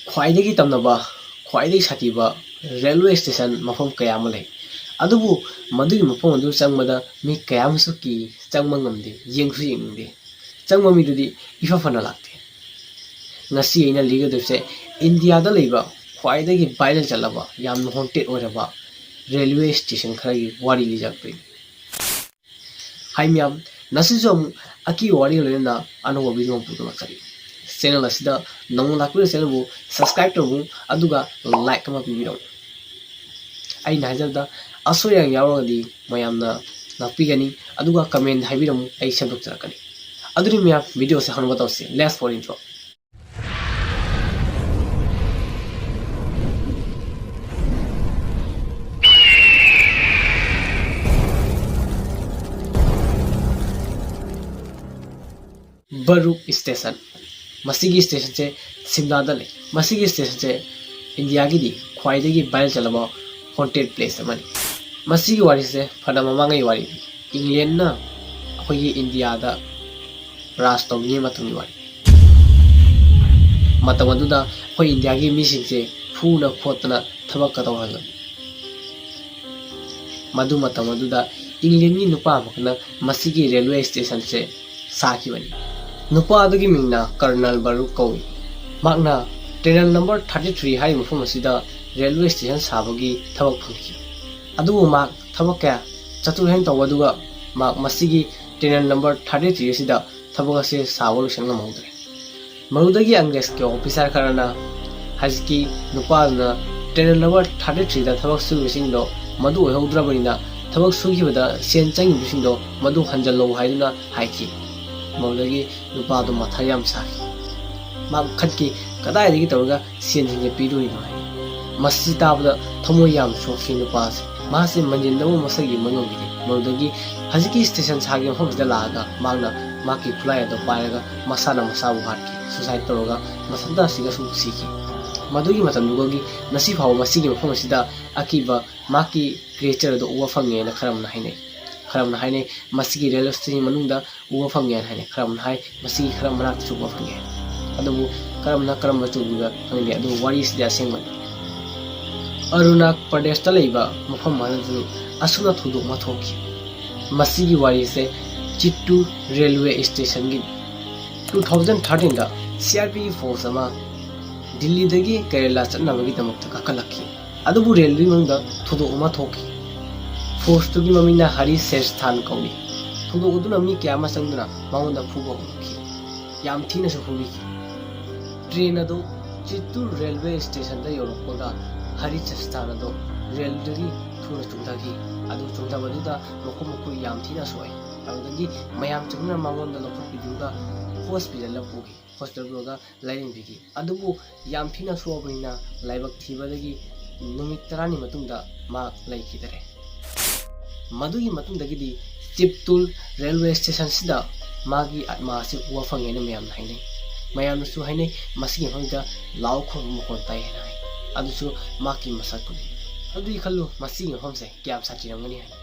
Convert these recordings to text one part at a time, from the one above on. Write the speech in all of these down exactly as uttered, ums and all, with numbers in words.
ꯈ꯭ꯋꯥꯏꯗꯒꯤ ꯇꯝꯅꯕ, ꯈ꯭ꯋꯥꯏꯗꯒꯤ ꯁꯥꯊꯤꯕ ꯔꯦꯜꯋꯦ ꯁ꯭ꯇꯦꯁꯟ ꯃꯐꯝ ꯀꯌꯥ ꯑꯃ ꯂꯩ꯫ ꯑꯗꯨꯕꯨ ꯃꯗꯨꯒꯤ ꯃꯐꯝ ꯑꯗꯨ ꯆꯪꯕꯗ ꯃꯤ ꯀꯌꯥ ꯑꯃꯁꯨ ꯀꯤ, ꯆꯪꯕ ꯉꯝꯗꯦ, ꯌꯦꯡꯁꯨ ꯌꯦꯡꯅꯤꯡꯗꯦ꯫ ꯆꯪꯕ ꯃꯤꯗꯨꯗꯤ ꯏꯐ ꯐꯅ ꯂꯥꯛꯇꯦ꯫ ꯉꯁꯤ ꯑꯩꯅ ꯂꯤꯒꯗꯣꯏꯁꯦ ꯏꯟꯗꯤꯌꯥꯗ ꯂꯩꯕ ꯈ꯭ꯋꯥꯏꯗꯒꯤ viral ꯆꯠꯂꯕ, ꯌꯥꯝꯅ haunted ꯑꯣꯏꯔꯕ ꯔꯦꯜꯋꯦ ꯁ꯭ꯇꯦꯁꯟ ꯈꯔꯒꯤ ꯋꯥꯔꯤ ꯂꯤꯖꯔꯛꯇꯣꯏꯅꯤ꯫ ꯍꯥꯏ ꯃꯌꯥꯝ, ꯉꯁꯤꯁꯨ ꯑꯃꯨꯛ ꯑꯀꯤꯕ ꯋꯥꯔꯤꯒ ꯂꯣꯏꯅꯅ ꯑꯅꯧꯕ video ꯑꯃ ꯄꯨꯗꯨꯅ ꯂꯥꯛꯆꯔꯤ꯫ Channel ꯑꯁꯤꯗ ꯅꯧꯅ ꯂꯥꯛꯄꯤꯔꯤꯕ channelꯕꯨ subscribe ꯇꯧꯕꯤꯌꯨ, ꯑꯗꯨꯒ like ꯑꯃ ꯄꯤꯕꯤꯔꯝꯃꯨ꯫ ꯑꯩꯅ ꯍꯥꯏꯖꯕꯗ ꯑꯁꯣꯏ ꯑꯔꯥꯟ ꯌꯥꯎꯔꯒꯗꯤ ꯃꯌꯥꯝꯅ ꯉꯥꯛꯄꯤꯒꯅꯤ, ꯑꯗꯨꯒ comment ꯍꯥꯏꯕꯤꯔꯝꯃꯨ, ꯑꯩ ꯁꯦꯝꯗꯣꯛꯆꯔꯛꯀꯅꯤ꯫ ꯑꯗꯨꯗꯤ ꯃꯌꯥꯝ, videoꯁꯦ ꯍꯧꯅꯕ ꯇꯧꯁꯤ꯫ Let's for intro꯫ ꯕꯔꯨꯛ ꯁ꯭ꯇꯦꯁꯟ꯫ ꯃꯁꯤꯒꯤ ꯁ꯭ꯇꯦꯁꯟꯁꯦ ꯁꯤꯝꯂꯥꯗ ꯂꯩ꯫ ꯃꯁꯤꯒꯤ ꯁ꯭ꯇꯦꯁꯟꯁꯦ ꯏꯟꯗꯤꯌꯥꯒꯤꯗꯤ ꯈ꯭ꯋꯥꯏꯗꯒꯤ viral ꯆꯠꯂꯕ haunted place ꯑꯃꯅꯤ꯫ ꯃꯁꯤꯒꯤ ꯋꯥꯔꯤꯁꯦ ꯐꯅ ꯃꯃꯥꯡꯉꯩ ꯋꯥꯔꯤꯅꯤ꯫ ꯏꯪꯂꯦꯟꯅ ꯑꯩꯈꯣꯏꯒꯤ ꯏꯟꯗꯤꯌꯥꯗ ꯔꯥꯖ ꯇꯧꯔꯤꯉꯩ ꯃꯇꯝꯒꯤ ꯋꯥꯔꯤ꯫ ꯃꯇꯝ ꯑꯗꯨꯗ ꯑꯩꯈꯣꯏ ꯏꯟꯗꯤꯌꯥꯒꯤ ꯃꯤꯁꯤꯡꯁꯦ ꯐꯨꯅ ꯈꯣꯠꯇꯅ ꯊꯕꯛꯀ ꯇꯧꯍꯜꯂꯝꯃꯤ꯫ ꯃꯗꯨ ꯃꯇꯝ ꯑꯗꯨꯗ ꯏꯪꯂꯦꯟꯒꯤ ꯅꯨꯄꯥ ꯑꯃꯈꯛꯅ ꯃꯁꯤꯒꯤ ꯔꯦꯜꯋꯦ ꯁ꯭ꯇꯦꯁꯟꯁꯦ ꯁꯥꯈꯤꯕꯅꯤ꯫ ꯅꯨꯄꯥ ꯑꯗꯨꯒꯤ ꯃꯤꯡꯅ ꯀꯔꯅꯜ ꯕꯔꯨꯛ ꯀꯧꯏ꯫ ꯃꯍꯥꯛꯅ tunnel number thirty three ꯍꯥꯏꯔꯤꯕ ꯃꯐꯝ ꯑꯁꯤꯗ ꯔꯦꯜꯋꯦ ꯁ꯭ꯇꯦꯁꯟ ꯁꯥꯕꯒꯤ ꯊꯕꯛ ꯐꯪꯈꯤ꯫ ꯑꯗꯨꯕꯨ ꯃꯍꯥꯛ ꯊꯕꯛ ꯀꯌꯥ ꯆꯠꯊꯣꯛ ꯆꯠꯁꯤꯟ ꯇꯧꯕ ꯑꯗꯨꯒ ꯃꯍꯥꯛ ꯃꯁꯤꯒꯤ tunnel number thirty three ꯑꯁꯤꯗ ꯊꯕꯛ ꯑꯁꯤ ꯁꯥꯕ ꯂꯣꯏꯁꯤꯟ ꯉꯝꯍꯧꯗ꯭ꯔꯦ꯫ ꯃꯗꯨꯗꯒꯤ ꯑꯪꯒ꯭ꯔꯦꯖꯀꯤ officer ꯈꯔꯅ ꯍꯧꯖꯤꯛꯀꯤ ꯅꯨꯄꯥꯗꯨꯅ tunnel number thirty threeꯗ ꯊꯕꯛ ꯁꯨꯔꯤꯕꯁꯤꯡꯗꯣ ꯃꯗꯨ ꯑꯣꯏꯍꯧꯗ꯭ꯔꯕꯅꯤꯅ ꯊꯕꯛ ꯁꯨꯈꯤꯕꯗ ꯁꯦꯟ ꯆꯪꯉꯤꯕꯁꯤꯡꯗꯣ ꯃꯗꯨ ꯍꯟꯖꯜꯂꯧ ꯍꯥꯏꯗꯨꯅ ꯍꯥꯏꯈꯤ꯫ ꯃꯗꯨꯗꯒꯤ ꯅꯨꯄꯥꯗꯨ ꯃꯊꯥ ꯌꯥꯝ ꯁꯥꯈꯤ꯫ ꯃꯍꯥꯛ ꯈꯟꯈꯤ, "ꯀꯗꯥꯏꯗꯒꯤ ꯇꯧꯔꯒ ꯁꯦꯟꯁꯤꯡꯁꯦ ꯄꯤꯗꯣꯔꯤꯅꯣ?" ꯍꯥꯏꯅ꯫ ꯃꯁꯤ ꯇꯥꯕꯗ ꯊꯃꯣꯏ ꯌꯥꯝ ꯁꯣꯛꯈꯤ ꯅꯨꯄꯥꯁꯦ꯫ ꯃꯍꯥꯛꯁꯦ ꯃꯟꯖꯟꯗꯕ ꯃꯁꯛ ꯌꯦꯡꯕ ꯉꯝꯈꯤꯗꯦ꯫ ꯃꯗꯨꯗꯒꯤ ꯍꯧꯖꯤꯛꯀꯤ ꯁ꯭ꯇꯦꯁꯟ ꯁꯥꯈꯤꯕ ꯃꯐꯝꯁꯤꯗ ꯂꯥꯛꯑꯒ ꯃꯍꯥꯛꯅ ꯃꯍꯥꯛꯀꯤ ꯈꯨꯠꯂꯥꯏ ꯑꯗꯨ ꯄꯥꯏꯔꯒ ꯃꯁꯥꯅ ꯃꯁꯥꯕꯨ ꯍꯥꯠꯈꯤ꯫ Suicide ꯇꯧꯔꯒ ꯃꯊꯟꯇ ꯑꯁꯤꯗ ꯁꯨꯝ ꯁꯤꯈꯤ꯫ ꯃꯗꯨꯒꯤ ꯃꯇꯝꯗꯨꯗꯒꯤ ꯉꯁꯤ ꯐꯥꯎꯕ ꯃꯁꯤꯒꯤ ꯃꯐꯝ ꯑꯁꯤꯗ ꯑꯀꯤꯕ ꯃꯍꯥꯛꯀꯤ creature ꯑꯗꯨ ꯎꯕ ꯐꯪꯉꯦꯅ ꯈꯔ ꯑꯃꯅ ꯍꯥꯏꯅꯩ꯫ ꯈꯔ ꯑꯃꯅ ꯍꯥꯏꯅꯩ, ꯃꯁꯤꯒꯤ ꯔꯦꯜꯋꯦ ꯁ꯭ꯇꯦꯁꯟ ꯃꯅꯨꯡꯗ ꯎꯕ ꯐꯪꯉꯦꯅ ꯍꯥꯏꯅꯩ꯫ ꯈꯔ ꯑꯃꯅ ꯍꯥꯏ, ꯃꯁꯤꯒꯤ ꯈꯔ ꯃꯅꯥꯛꯇꯁꯨ ꯎꯕ ꯐꯪꯉꯦ꯫ ꯑꯗꯨꯕꯨ ꯀꯔꯝꯅ ꯀꯔꯝꯕ ꯆꯨꯝꯕ ꯈꯪꯗꯦ, ꯑꯗꯨ ꯋꯥꯔꯤꯁꯤꯗꯤ ꯑꯁꯦꯡꯕꯅꯤ꯫ ꯑꯔꯨꯅꯥꯆꯜ ꯄ꯭ꯔꯗꯦꯁꯇ ꯂꯩꯕ ꯃꯐꯝ ꯑꯃꯗꯁꯨ ꯑꯁꯨꯝꯅ ꯊꯧꯗꯣꯛ ꯑꯃ ꯊꯣꯛꯈꯤ꯫ ꯃꯁꯤꯒꯤ ꯋꯥꯔꯤꯁꯦ ꯆꯤꯠꯇꯨ ꯔꯦꯜꯋꯦ ꯁ꯭ꯇꯦꯁꯟꯒꯤ꯫ ꯇꯨ ꯊꯥꯎꯖꯟ ꯊꯥꯔꯇꯤꯟꯗ ꯁꯤ ꯑꯥꯔ ꯄꯤꯒꯤ ꯐꯣꯔꯁ ꯑꯃ ꯗꯤꯜꯂꯤꯗꯒꯤ ꯀꯦꯔꯦꯂꯥ ꯆꯠꯅꯕꯒꯤꯗꯃꯛꯇ ꯀꯥꯈꯠꯂꯛꯈꯤ꯫ ꯑꯗꯨꯕꯨ ꯔꯦꯜꯗꯨꯒꯤ ꯃꯅꯨꯡꯗ ꯊꯧꯗꯣꯛ ꯑꯃ ꯊꯣꯛꯈꯤ꯫ ꯐꯣꯔꯁꯇꯨꯒꯤ ꯃꯃꯤꯡꯅ ꯍꯔꯤ ꯁꯦꯁꯊꯥꯟ ꯀꯧꯏ꯫ ꯊꯧꯗꯣꯛ ꯑꯗꯨꯅ ꯃꯤ ꯀꯌꯥ ꯑꯃ ꯆꯪꯗꯨꯅ ꯃꯉꯣꯟꯗ ꯐꯨꯕ ꯍꯧꯔꯛꯈꯤ꯫ ꯌꯥꯝ ꯊꯤꯅꯁꯨ ꯐꯨꯕꯤꯈꯤ꯫ ꯇ꯭ꯔꯦꯟ ꯑꯗꯨ ꯆꯤꯠꯇꯨꯔ ꯔꯦꯜꯋꯦ ꯁ꯭ꯇꯦꯁꯟꯗ ꯌꯧꯔꯛꯄꯒ ꯍꯔꯤ ꯁꯦꯁꯊꯥꯟ ꯑꯗꯨ ꯔꯦꯜꯗꯒꯤ ꯊꯨꯅ ꯆꯣꯡꯊꯈꯤ꯫ ꯑꯗꯨ ꯆꯣꯡꯊꯕꯗꯨꯗ ꯃꯈꯨꯠ ꯃꯈꯨꯠ ꯌꯥꯝ ꯊꯤꯅ ꯁꯣꯛꯏ꯫ ꯑꯗꯨꯗꯒꯤ ꯃꯌꯥꯝ ꯆꯪꯗꯨꯅ ꯃꯉꯣꯟꯗ ꯂꯧꯈꯠꯄꯤꯗꯨꯅ ꯍꯣꯁꯄꯤꯇꯥꯜꯗ ꯄꯨꯈꯤ꯫ ꯍꯣꯁꯄꯤꯇꯥꯜ ꯄꯨꯔꯒ ꯂꯥꯌꯦꯡꯕꯤꯈꯤ꯫ ꯑꯗꯨꯕꯨ ꯌꯥꯝ ꯊꯤꯅ ꯁꯣꯛꯑꯕꯅꯤꯅ ꯂꯥꯏꯕꯛ ꯊꯤꯕꯗꯒꯤ ꯅꯨꯃꯤꯠ ꯇꯔꯥꯅꯤ ꯃꯇꯨꯡꯗ ꯃꯍꯥꯛ ꯂꯩꯈꯤꯗꯔꯦ꯫ ꯃꯗꯨꯒꯤ ꯃꯇꯨꯡꯗꯒꯤꯗꯤ ꯆꯤꯠꯇꯨꯔ ꯔꯦꯜꯋꯦ ꯁ꯭ꯇꯦꯁꯟꯁꯤꯗ ꯃꯥꯒꯤ ꯑꯥꯠꯃꯥ ꯑꯁꯤ ꯎꯕ ꯐꯪꯉꯦꯅ ꯃꯌꯥꯝꯅ ꯍꯥꯏꯅꯩ꯫ ꯃꯌꯥꯝꯅꯁꯨ ꯍꯥꯏꯅꯩ, "ꯃꯁꯤꯒꯤ ꯃꯐꯝꯗ ꯂꯥꯎ ꯈꯣꯡꯕ ꯃꯈꯣꯟ ꯇꯥꯏ" ꯍꯥꯏꯅ ꯍꯥꯏ꯫ ꯑꯗꯨꯁꯨ ꯃꯍꯥꯛꯀꯤ ꯃꯁꯛꯇꯨꯅꯤ꯫ ꯑꯗꯨꯗꯤ ꯈꯜꯂꯨ, ꯃꯁꯤꯒꯤ ꯃꯐꯝꯁꯦ ꯀꯌꯥꯝ ꯁꯥꯊꯤꯔꯝꯒꯅꯤ ꯍꯥꯏꯅ꯫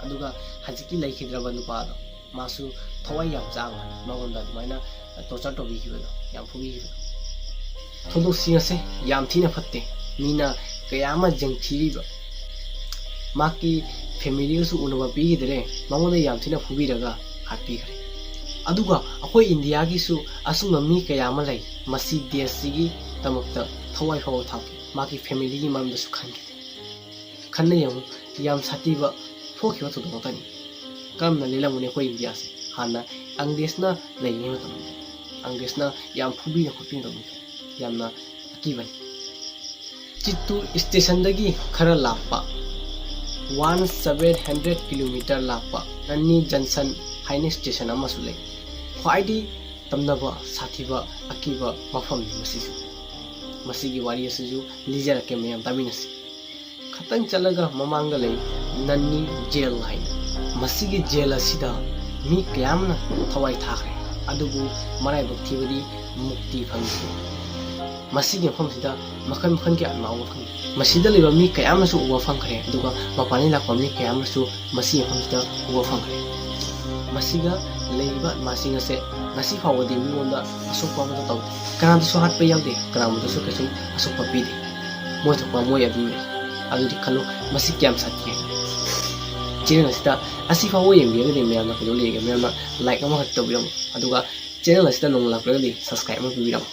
ꯑꯗꯨꯒ ꯍꯧꯖꯤꯛꯀꯤ ꯂꯩꯈꯤꯗ꯭ꯔꯕ ꯅꯨꯄꯥꯗꯣ, ꯃꯥꯁꯨ ꯊꯋꯥꯏ ꯌꯥꯝ ꯆꯥꯕ, ꯃꯉꯣꯟꯗ ꯑꯗꯨꯃꯥꯏꯅ ꯇꯣꯔꯆꯔ ꯇꯧꯕꯤꯈꯤꯕꯗꯣ, ꯌꯥꯝ ꯐꯨꯕꯤꯈꯤꯕꯗꯣ꯫ ꯊꯧꯗꯣꯛꯁꯤꯡ ꯑꯁꯦ ꯌꯥꯝ ꯊꯤꯅ ꯐꯠꯇꯦ꯫ ꯃꯤꯅ ꯀꯌꯥ ꯑꯃ ꯌꯦꯡꯊꯤꯔꯤꯕ, ꯃꯍꯥꯛꯀꯤ ꯐꯦꯃꯤꯂꯤꯒꯁꯨ ꯎꯅꯕ ꯄꯤꯈꯤꯗ꯭ꯔꯦ, ꯃꯉꯣꯟꯗ ꯌꯥꯝ ꯊꯤꯅ ꯐꯨꯕꯤꯔꯒ ꯍꯥꯠꯄꯤꯈ꯭ꯔꯦ꯫ ꯑꯗꯨꯒ ꯑꯩꯈꯣꯏ ꯏꯟꯗꯤꯌꯥꯒꯤꯁꯨ ꯑꯁꯨꯝꯕ ꯃꯤ ꯀꯌꯥ ꯑꯃ ꯂꯩ, ꯃꯁꯤ ꯗꯦꯁꯁꯤꯒꯤꯗꯃꯛꯇ ꯊꯋꯥꯏ ꯐꯥꯎꯕ ꯊꯥꯈꯤ, ꯃꯍꯥꯛꯀꯤ ꯐꯦꯃꯤꯂꯤꯒꯤ ꯃꯔꯝꯗꯁꯨ ꯈꯟꯈꯤꯗꯦ꯫ ꯈꯟꯅ ꯌꯦꯡꯉꯨ, ꯌꯥꯝ ꯁꯥꯊꯤꯕ ꯊꯣꯛꯈꯤꯕ ꯊꯧꯗꯣꯛ ꯑꯃꯅꯤ꯫ ꯀꯔꯝꯅ ꯂꯦꯜꯂꯝꯒꯅꯤ ꯑꯩꯈꯣꯏ ꯏꯟꯗꯤꯌꯥꯁꯦ? ꯍꯥꯟꯅ ꯑꯪꯒ꯭ꯔꯦꯖꯅ ꯂꯩꯔꯤꯉꯩ ꯃꯇꯝꯗ, ꯑꯪꯒ꯭ꯔꯦꯖꯅ ꯌꯥꯝ ꯐꯨꯕꯤꯅ ꯈꯣꯠꯄꯤꯅ ꯇꯧꯕꯤꯕ, ꯌꯥꯝꯅ ꯑꯀꯤꯕꯅꯤ꯫ ꯆꯤꯠꯇꯨꯔ ꯁ꯭ꯇꯦꯁꯟꯗꯒꯤ ꯈꯔ ꯂꯥꯞꯄ, ꯋꯥꯟ ꯁꯕꯦꯟ ꯍꯟꯗ꯭ꯔꯦꯠ ꯀꯤꯂꯣꯃꯤꯇꯔ ꯂꯥꯞꯄ ꯅꯟꯅꯤ ꯖꯪꯁꯟ ꯍꯥꯏꯅ ꯁ꯭ꯇꯦꯁꯟ ꯑꯃꯁꯨ ꯂꯩ꯫ ꯈ꯭ꯋꯥꯏꯗꯒꯤ ꯇꯝꯅꯕ ꯁꯥꯊꯤꯕ ꯑꯀꯤꯕ ꯃꯐꯝꯅꯤ ꯃꯁꯤꯁꯨ꯫ ꯃꯁꯤꯒꯤ ꯋꯥꯔꯤ ꯑꯁꯤꯁꯨ ꯂꯤꯖꯔꯛꯀꯦ, ꯃꯌꯥꯝ ꯇꯥꯃꯤꯟꯅꯁꯤ꯫ ꯈꯇꯪ ꯆꯠꯂꯒ ꯃꯃꯥꯡꯗ ꯂꯩ ꯅꯟꯅꯤ ꯖꯦꯜ ꯍꯥꯏꯅ꯫ ꯃꯁꯤꯒꯤ ꯖꯦꯜ ꯑꯁꯤꯗ ꯃꯤ ꯀꯌꯥ ꯑꯃꯅ ꯊꯋꯥꯏ ꯊꯥꯈ꯭ꯔꯦ, ꯑꯗꯨꯕꯨ ꯃꯔꯥꯏꯕꯛ ꯊꯤꯕꯗꯤ ꯃꯨꯛꯇꯤ ꯐꯪꯈꯤꯗꯦ꯫ ꯃꯁꯤꯒꯤ ꯃꯐꯝꯁꯤꯗ ꯃꯈꯜ ꯃꯈꯜꯒꯤ ꯑꯥꯠꯃꯥ ꯎꯕ ꯐꯪꯉꯤ꯫ ꯃꯁꯤꯗ ꯂꯩꯕ ꯃꯤ ꯀꯌꯥ ꯑꯃꯁꯨ ꯎꯕ ꯐꯪꯈ꯭ꯔꯦ, ꯑꯗꯨꯒ ꯃꯄꯥꯟꯗꯒꯤ ꯂꯥꯛꯄ ꯃꯤ ꯀꯌꯥ ꯑꯃꯁꯨ ꯃꯁꯤꯒꯤ ꯃꯐꯝꯁꯤꯗ ꯎꯕ ꯐꯪꯈ꯭ꯔꯦ꯫ ꯃꯁꯤꯒ ꯂꯩꯔꯤꯕ ꯑꯥꯠꯃꯥꯁꯤꯡ ꯑꯁꯦ ꯉꯁꯤ ꯐꯥꯎꯕꯗꯤ ꯃꯤꯉꯣꯟꯗ ꯑꯁꯣꯛꯄ ꯑꯃꯠꯇ ꯇꯧꯗꯦ, ꯀꯅꯥꯗꯁꯨ ꯍꯥꯠꯄ ꯌꯥꯎꯗꯦ, ꯀꯅꯥꯃꯗꯁꯨ ꯀꯩꯁꯨꯝ ꯑꯁꯣꯛꯄ ꯄꯤꯗꯦ꯫ ꯃꯣꯏ ꯊꯣꯛꯄ ꯃꯣꯏ ꯑꯗꯨꯝ ꯂꯩ꯫ ꯑꯗꯨꯗꯤ ꯈꯜꯂꯨ, ꯃꯁꯤ ꯀꯌꯥꯝ ꯁꯥꯊꯤ ꯍꯥꯏꯅ꯫ ꯆꯦꯅꯦꯜ ꯑꯁꯤꯗ ꯑꯁꯤ ꯐꯥꯎꯕ ꯌꯦꯡꯕꯤꯔꯒꯗꯤ ꯃꯌꯥꯝꯅ ꯀꯩꯗꯧ ꯂꯩꯒꯦ? ꯃꯌꯥꯝꯅ ꯂꯥꯏꯛ ꯑꯃꯈꯛ ꯇꯧꯕꯤꯔꯝꯃꯣ, ꯑꯗꯨꯒ ꯆꯦꯅꯦꯜ ꯑꯁꯤꯗ ꯅꯧꯅ ꯂꯥꯛꯄꯤꯔꯒꯗꯤ ꯁꯕꯁꯀ꯭ꯔꯥꯏꯕ ꯑꯃ ꯄꯤꯕꯤꯔꯝꯃꯣ꯫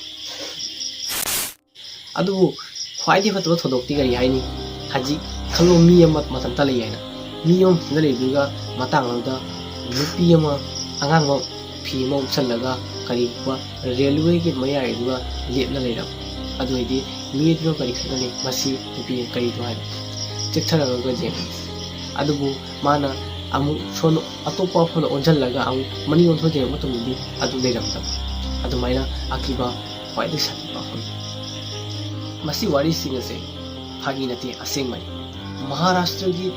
ꯑꯗꯨꯕꯨ ꯈ꯭ꯋꯥꯏꯗꯒꯤ ꯐꯠꯇꯕ ꯊꯧꯗꯣꯛꯇꯤ ꯀꯔꯤ ꯍꯥꯏꯅꯤ? ꯍꯧꯖꯤꯛ ꯈꯜꯂꯣ, ꯃꯤ ꯑꯃ ꯃꯊꯟꯇ ꯂꯩ ꯍꯥꯏꯅ꯫ ꯃꯤ ꯑꯃ ꯃꯊꯟꯇ ꯂꯩꯕꯗꯨꯒ ꯃꯇꯥꯡ ꯑꯃꯗ ꯅꯨꯄꯤ ꯑꯃ ꯑꯉꯥꯡꯕ ꯐꯤ ꯑꯃ ꯎꯞꯁꯜꯂꯒ ꯀꯔꯤꯒꯨꯝꯕ ꯔꯦꯜꯋꯦꯒꯤ ꯃꯌꯥꯏꯗꯨꯒ ꯂꯦꯞꯅ ꯂꯩꯔꯕ꯫ ꯑꯗꯨ ꯑꯣꯏꯔꯗꯤ ꯃꯤ ꯑꯗꯨꯅ ꯀꯔꯤ ꯈꯟꯒꯅꯤ? ꯃꯁꯤ ꯅꯨꯄꯤ ꯀꯔꯤꯅꯣ ꯍꯥꯏꯅ ꯆꯦꯛꯊꯔꯒ ꯌꯦꯡꯒꯅꯤ꯫ ꯑꯗꯨꯕꯨ ꯃꯥꯅ ꯑꯃꯨꯛ ꯁꯣꯝ ꯑꯇꯣꯞꯄ ꯃꯐꯝꯗ ꯑꯣꯟꯁꯤꯜꯂꯒ ꯑꯃꯨꯛ ꯃꯅꯤꯡ ꯑꯣꯟꯊꯣꯛ ꯌꯦꯡꯕ ꯃꯇꯝꯗꯗꯤ ꯑꯗꯨ ꯂꯩꯔꯝꯗꯕ꯫ ꯑꯗꯨꯃꯥꯏꯅ ꯑꯀꯤꯕ ꯈ꯭ꯋꯥꯏꯗꯒꯤ ꯁꯥꯊꯤꯕ ꯃꯐꯝꯅꯤ꯫ ꯃꯁꯤ ꯋꯥꯔꯤꯁꯤꯡ ꯑꯁꯦ ꯐꯥꯒꯤ ꯅꯠꯇꯦ, ꯑꯁꯦꯡꯕꯅꯤ꯫ ꯃꯍꯥꯔꯥꯁꯇ꯭ꯔꯒꯤ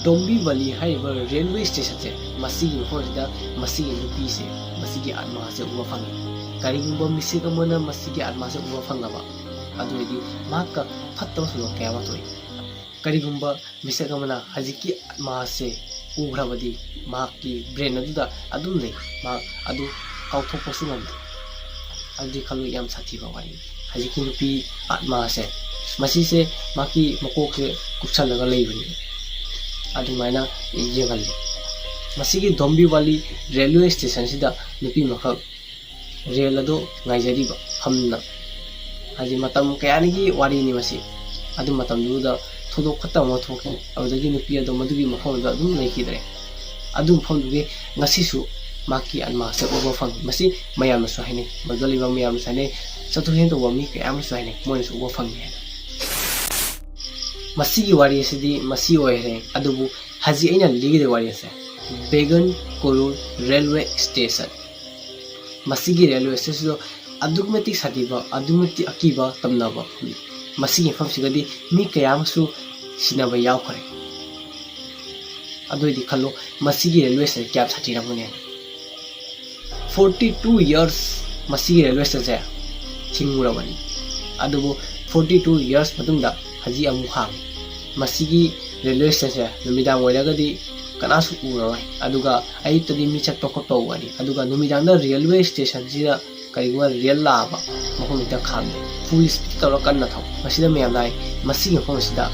ꯗꯣꯝꯕꯤꯕꯂꯤ ꯍꯥꯏꯔꯤꯕ ꯔꯦꯜꯋꯦ ꯁ꯭ꯇꯦꯁꯟꯁꯦ, ꯃꯁꯤꯒꯤ ꯃꯐꯝꯁꯤꯗ ꯃꯁꯤꯒꯤ ꯅꯨꯄꯤꯁꯦ, ꯃꯁꯤꯒꯤ ꯑꯥꯠꯃꯥꯁꯦ ꯎꯕ ꯐꯪꯉꯤ꯫ ꯀꯔꯤꯒꯨꯝꯕ ꯃꯤꯁꯛ ꯑꯃꯅ ꯃꯁꯤꯒꯤ ꯑꯥꯠꯃꯥꯁꯦ ꯎꯕ ꯐꯪꯂꯕ, ꯑꯗꯨ ꯑꯣꯏꯔꯗꯤ ꯃꯍꯥꯛꯀ ꯐꯠꯇꯕ ꯊꯧꯗꯣꯛ ꯀꯌꯥ ꯑꯃ ꯊꯣꯛꯏ꯫ ꯀꯔꯤꯒꯨꯝꯕ ꯃꯤꯁꯛ ꯑꯃꯅ ꯍꯧꯖꯤꯛꯀꯤ ꯑꯥꯠꯃꯥꯁꯦ ꯎꯈ꯭ꯔꯕꯗꯤ, ꯃꯍꯥꯛꯀꯤ ꯕ꯭ꯔꯦꯟ ꯑꯗꯨꯗ ꯑꯗꯨꯝ ꯂꯩ, ꯃꯍꯥꯛ ꯑꯗꯨ ꯀꯥꯎꯊꯣꯛꯄꯁꯨ ꯉꯝꯗꯦ꯫ ꯑꯗꯨꯗꯤ ꯈꯜꯂꯨ, ꯌꯥꯝ ꯁꯥꯊꯤꯕ ꯋꯥꯔꯤꯅꯤ꯫ ꯍꯧꯖꯤꯛꯀꯤ ꯅꯨꯄꯤ ꯑꯥꯠꯃꯥꯁꯦ, ꯃꯁꯤꯁꯦ ꯃꯍꯥꯛꯀꯤ ꯃꯀꯣꯛꯁꯦ ꯀꯨꯞꯁꯜꯂꯒ ꯂꯩꯕꯅꯤ, ꯑꯗꯨꯃꯥꯏꯅ ꯌꯦꯡꯍꯜꯂꯤ꯫ ꯃꯁꯤꯒꯤ ꯗꯣꯝꯕꯤꯕꯥꯂꯤ ꯔꯦꯜꯋꯦ ꯁ꯭ꯇꯦꯁꯟꯁꯤꯗ ꯅꯨꯄꯤ ꯑꯃꯈꯛ ꯔꯦꯜ ꯑꯗꯨ ꯉꯥꯏꯖꯔꯤꯕ ꯐꯝꯅ, ꯍꯥꯏꯗꯤ ꯃꯇꯝ ꯀꯌꯥꯅꯤꯒꯤ ꯋꯥꯔꯤꯅꯤ ꯃꯁꯤ꯫ ꯑꯗꯨ ꯃꯇꯝꯗꯨꯗ ꯊꯧꯗꯣꯛ ꯐꯠꯇꯕ ꯑꯃ ꯊꯣꯛꯈꯤ꯫ ꯑꯗꯨꯗꯒꯤ ꯅꯨꯄꯤ ꯑꯗꯣ ꯃꯗꯨꯒꯤ ꯃꯐꯝ ꯑꯗꯨꯗ ꯑꯗꯨꯝ ꯂꯩꯈꯤꯗ꯭ꯔꯦ꯫ ꯑꯗꯨ ꯃꯐꯝꯗꯨꯒꯤ ꯉꯁꯤꯁꯨ ꯃꯍꯥꯛꯀꯤ ꯑꯥꯠꯃꯥꯁꯦ ꯎꯕ ꯐꯪꯉꯤ꯫ ꯃꯁꯤ ꯃꯌꯥꯝꯅꯁꯨ ꯍꯥꯏꯅꯩ, ꯃꯗꯨꯗ ꯂꯩꯕ ꯃꯌꯥꯝꯅꯁꯨ ꯍꯥꯏꯅꯩ, ꯆꯠꯊꯣꯛ ꯆꯠꯁꯤꯟ ꯇꯧꯕ ꯃꯤ ꯀꯌꯥ ꯑꯃꯁꯨ ꯍꯥꯏꯅꯩ, ꯃꯣꯏꯅꯁꯨ ꯎꯕ ꯐꯪꯉꯤ ꯍꯥꯏꯅ꯫ ꯃꯁꯤꯒꯤ ꯋꯥꯔꯤ ꯑꯁꯤꯗꯤ ꯃꯁꯤ ꯑꯣꯏꯈ꯭ꯔꯦ꯫ ꯑꯗꯨꯕꯨ ꯍꯧꯖꯤꯛ ꯑꯩꯅ ꯂꯤꯒꯗꯕ ꯋꯥꯔꯤ ꯑꯁꯦ ꯕꯦꯒꯟ ꯀꯣꯔꯨꯔ ꯔꯦꯜꯋꯦ ꯁ꯭ꯇꯦꯁꯟ꯫ ꯃꯁꯤꯒꯤ ꯔꯦꯜꯋꯦ ꯁ꯭ꯇꯦꯁꯟꯗꯣ ꯑꯗꯨꯛꯀꯤ ꯃꯇꯤꯛ ꯁꯥꯊꯤꯕ, ꯑꯗꯨꯛꯀꯤ ꯃꯇꯤꯛ ꯑꯀꯤꯕ ꯇꯝꯅꯕ꯫ ꯃꯁꯤꯒꯤ ꯃꯐꯝꯁꯤꯗꯗꯤ ꯃꯤ ꯀꯌꯥ ꯑꯃꯁꯨ ꯁꯤꯅꯕ ꯌꯥꯎꯈ꯭ꯔꯦ꯫ ꯑꯗꯨ ꯑꯣꯏꯗꯤ ꯈꯜꯂꯣ, ꯃꯁꯤꯒꯤ ꯔꯦꯜꯋꯦꯁꯦ ꯀꯌꯥꯝ ꯁꯥꯊꯤꯔꯝꯒꯅꯤ ꯍꯥꯏꯅ꯫ Forty two years ꯃꯁꯤꯒꯤ ꯔꯦꯜꯋꯦ ꯁ꯭ꯇꯦꯁꯟꯁꯦ ꯊꯤꯡꯉꯨꯔꯕꯅꯤ꯫ ꯑꯗꯨꯕꯨ forty two years ꯃꯇꯨꯡꯗ ꯍꯧꯖꯤꯛ ꯑꯃꯨꯛ ꯍꯥꯡꯉꯤ꯫ ꯃꯁꯤꯒꯤ ꯔꯦꯜꯋꯦ ꯁ꯭ꯇꯦꯁꯟꯁꯦ ꯅꯨꯃꯤꯗꯥꯡ ꯑꯣꯏꯔꯒꯗꯤ ꯀꯅꯥꯁꯨ ꯎꯔꯔꯣꯏ꯫ ꯑꯗꯨꯒ ꯑꯌꯨꯛꯇꯗꯤ ꯃꯤ ꯆꯠꯄ ꯈꯣꯠꯄ ꯎꯒꯅꯤ꯫ ꯑꯗꯨꯒ ꯅꯨꯃꯤꯗꯥꯡꯗ ꯔꯦꯜꯋꯦ ꯁ꯭ꯇꯦꯁꯟꯁꯤꯗ ꯀꯔꯤꯒꯨꯝꯕ ꯔꯦꯜ ꯂꯥꯛꯑꯕ ꯃꯐꯝꯁꯤꯗ ꯈꯥꯝꯃꯦ꯫ ꯐꯨꯜ ꯁ꯭ꯄꯤꯗ ꯇꯧꯔ ꯀꯟꯅ ꯊꯧ꯫ ꯃꯁꯤꯗ ꯃꯌꯥꯝꯅ ꯍꯥꯏ, "ꯃꯁꯤꯒꯤ ꯃꯐꯝ ꯑꯁꯤꯗ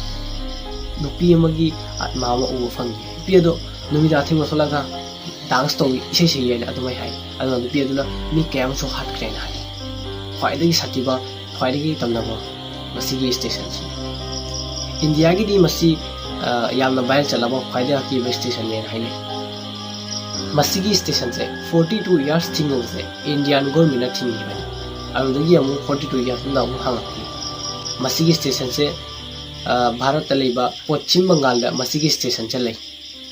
ꯅꯨꯄꯤ ꯑꯃꯒꯤ ꯑꯥꯠꯃꯥ ꯑꯃ ꯎꯕ ꯐꯪꯉꯤ꯫ ꯅꯨꯄꯤ ꯑꯗꯣ ꯅꯨꯃꯤꯗꯥꯡ ꯑꯊꯦꯡꯕ ꯊꯣꯛꯂꯒ ꯗꯥꯟꯁ ꯇꯧꯏ, ꯏꯁꯩ ꯁꯛꯏ" ꯍꯥꯏꯅ ꯑꯗꯨꯃꯥꯏꯅ ꯍꯥꯏ꯫ ꯑꯗꯨꯅ ꯅꯨꯄꯤ ꯑꯗꯨꯅ ꯃꯤ ꯀꯌꯥ ꯑꯃꯁꯨ ꯍꯥꯠꯈ꯭ꯔꯦꯅ ꯍꯥꯏ꯫ ꯈ꯭ꯋꯥꯏꯗꯒꯤ ꯁꯥꯊꯤꯕ, ꯈ꯭ꯋꯥꯏꯗꯒꯤ ꯇꯝꯅꯕ ꯃꯁꯤꯒꯤ ꯁ꯭ꯇꯦꯁꯟꯁꯤ꯫ ꯏꯟꯗꯤꯌꯥꯒꯤꯗꯤ ꯃꯁꯤ, ꯑ, ꯌꯥꯝꯅ ꯚꯥꯏꯔꯦꯜ ꯆꯠꯂꯕ ꯈ꯭ꯋꯥꯏꯗꯒꯤ ꯑꯀꯤꯕ ꯁ꯭ꯇꯦꯁꯟꯅꯦꯅ ꯍꯥꯏꯅꯩ꯫ ꯃꯁꯤꯒꯤ ꯁ꯭ꯇꯦꯁꯟꯁꯦ ꯐꯣꯔꯇꯤ ꯇꯨ ꯏꯌꯥꯔꯁ ꯊꯤꯡꯉꯨꯕꯁꯦ ꯏꯟꯗꯤꯌꯥꯟ ꯒꯣꯔꯃꯦꯟꯅ ꯊꯤꯡꯉꯤꯕꯅꯤ꯫ ꯑꯗꯨꯗꯒꯤ ꯑꯃꯨꯛ ꯐꯣꯔꯇꯤ ꯇꯨ ꯏꯌꯥꯔꯁ ꯑꯃꯗ ꯑꯃꯨꯛ ꯍꯥꯡꯉꯛꯄꯅꯤ꯫ ꯃꯁꯤꯒꯤ ꯁ꯭ꯇꯦꯁꯟꯁꯦ, ꯑ, ꯚꯥꯔꯠꯇ ꯂꯩꯕ ꯄꯣꯠꯆꯤꯝ ꯕꯪꯒꯥꯜꯗ ꯃꯁꯤꯒꯤ ꯁ꯭ꯇꯦꯁꯟꯁꯦ ꯂꯩ꯫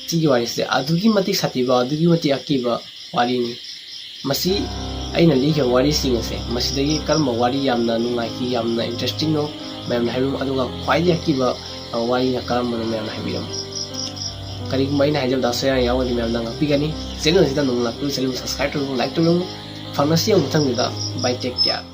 ꯁꯤꯒꯤ ꯋꯥꯔꯤꯁꯦ ꯑꯗꯨꯛꯀꯤ ꯃꯇꯤꯛ ꯁꯥꯊꯤꯕ, ꯑꯗꯨꯛꯀꯤ ꯃꯇꯤꯛ ꯑꯀꯤꯕ ꯋꯥꯔꯤꯅꯤ꯫ ꯃꯁꯤ ꯑꯩꯅ ꯂꯤꯈꯤꯕ ꯋꯥꯔꯤꯁꯤꯡ ꯑꯁꯦ ꯃꯁꯤꯗꯒꯤ ꯀꯔꯝꯕ ꯋꯥꯔꯤ ꯌꯥꯝꯅ ꯅꯨꯡꯉꯥꯏꯈꯤ, ꯌꯥꯝꯅ ꯏꯟꯇꯔꯦꯁꯇꯤꯡꯅꯣ ꯃꯌꯥꯝꯅ ꯍꯥꯏꯕꯤꯔꯝꯃꯨ, ꯑꯗꯨꯒ ꯈ꯭ꯋꯥꯏꯗꯒꯤ ꯑꯀꯤꯕ, ꯑ, ꯋꯥꯔꯤꯅ ꯀꯔꯝꯕꯅꯣ ꯃꯌꯥꯝꯅ ꯍꯥꯏꯕꯤꯔꯝꯃꯨ꯫ ꯀꯔꯤꯒꯨꯝꯕ ꯑꯩꯅ ꯍꯥꯏꯖꯕꯗ ꯑꯁꯣꯏ ꯑꯔꯥꯟ ꯌꯥꯎꯔꯒꯗꯤ ꯃꯌꯥꯝꯅ ꯉꯥꯛꯄꯤꯒꯅꯤ꯫ ꯆꯦꯅꯦꯜ ꯑꯁꯤꯗ ꯅꯧꯅ ꯂꯥꯛꯄꯤꯔꯤꯕ ꯆꯦꯅꯦꯜꯕꯨ ꯁꯕꯁꯀ꯭ꯔꯥꯏꯕ ꯇꯧꯕꯤꯌꯨ, ꯂꯥꯏꯛ ꯇꯧꯕꯤꯌꯨ꯫ ꯐꯪꯅꯁꯤ ꯑꯃꯨꯛ ꯃꯊꯪꯒꯤꯗ꯫ Bye, take care꯫